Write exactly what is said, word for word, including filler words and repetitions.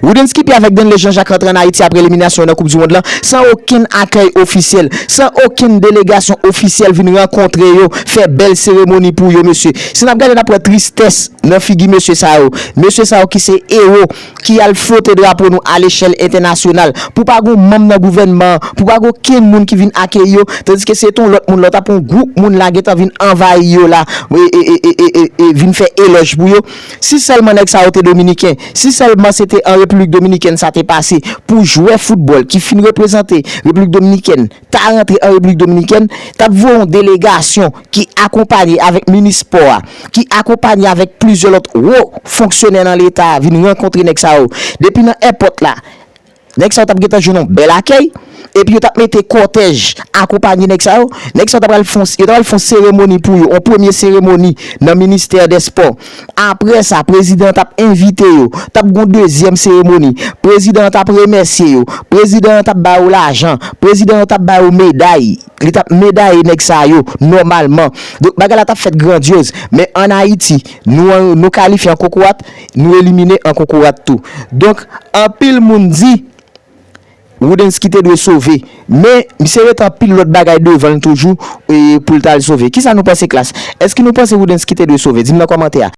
Wooden Skippy avèk Denley Jean-Jacques rantre ann Ayiti apre eliminasyon yo nan Koup di Mond lan, san okenn akèy ofisyèl, san okenn delegasyon ofisyèl vin rankontre yo, fè bèl seremoni pou yo, mesye. Si n ap gade, n ap wè tristès nan figi mesye sa yo. Mesye sa yo ki se ewo, ki al flote drapo nou alechèl entènasyonal. Pou pa gon manm nan gouvènman an, pou pa gon okenn moun ki vin akeyi yo, tandiske se te yon lòt moun, lòt ap yon gwoup moun la gentan vin anvayi yo la, e, e, e, e, e, e, e vin fè elòj pou yo. Si sèlman nèg sa yo te dominiken, si sèlman se te an Repiblik Dominikèn sa te pase, pou jwè foutbòl ki fin reprezante Repiblik Dominikèn ta rantre an Repiblik Dominikèn, t ap voye yon delegasyon ki akonpaye avèk minis spò a, ki akonpaye avèk plizyè lòt wo fonksyonè nan Leta a vin rankontre nèg sa yo. Depi nan èpòt la, nèg sa yo t ap gentan jwenn yon bèl akèy, epi yo t ap mete kòtèj akonpaye nèg sa yo. Nèg sa yo t ap pral fè yon, yo t ap pral fè yon seremoni pou yo, yon premye seremoni nan ministè dè spò. Apre sa, prezidan an t ap envite yo, t ap gon dezyèm seremoni, prezidan an t ap remèsye yo, prezidan an t ap ba yo lajan, prezidan an t ap ba yo meday, li t ap medaye nèg sa yo nòmalman. Donk, bagay la t ap fèt grandyoz, men ann Ayiti, nou, nou kalifye an kokorat, nou elimine an kokorat tou. Donk, anpil moun di, Woodensky te dwe sove. Men, misye ret anpil lòt bagay devan l toujou, e, pou l t al sove. Kisa nou panse, klas? Èske nou panse Woodensky te dwe sove? Di m nan kòmantè a.